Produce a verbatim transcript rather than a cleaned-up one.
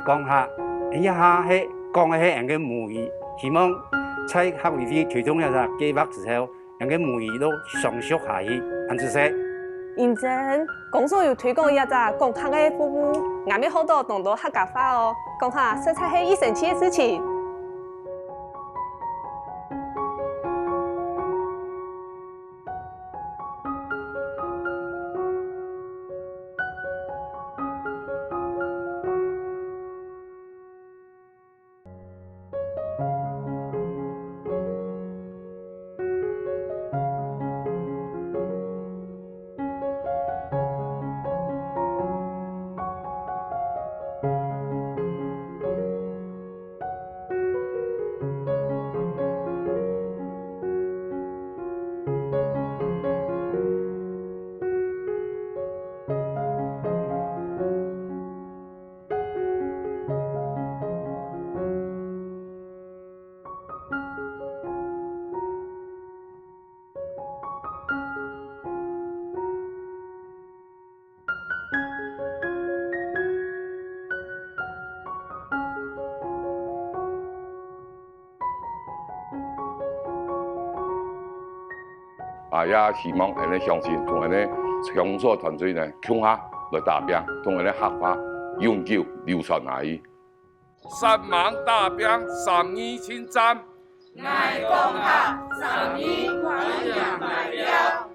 講客。這下係講个係𠊎个母語，希望在客委會推動這隻計畫之後，𠊎个母語都相續下去，恁仔細。認真，公所有推廣這隻講客个服務，𠊎乜學到當多客家話哦，講客實在係異神奇个事情。啊，也希望𠊎等鄉親同𠊎等鄉所團隊呢，共下來打拚，同𠊎等客話永久流傳下去。煞猛打拚，三二盡讚！𠊎講客，三二歡迎來尞。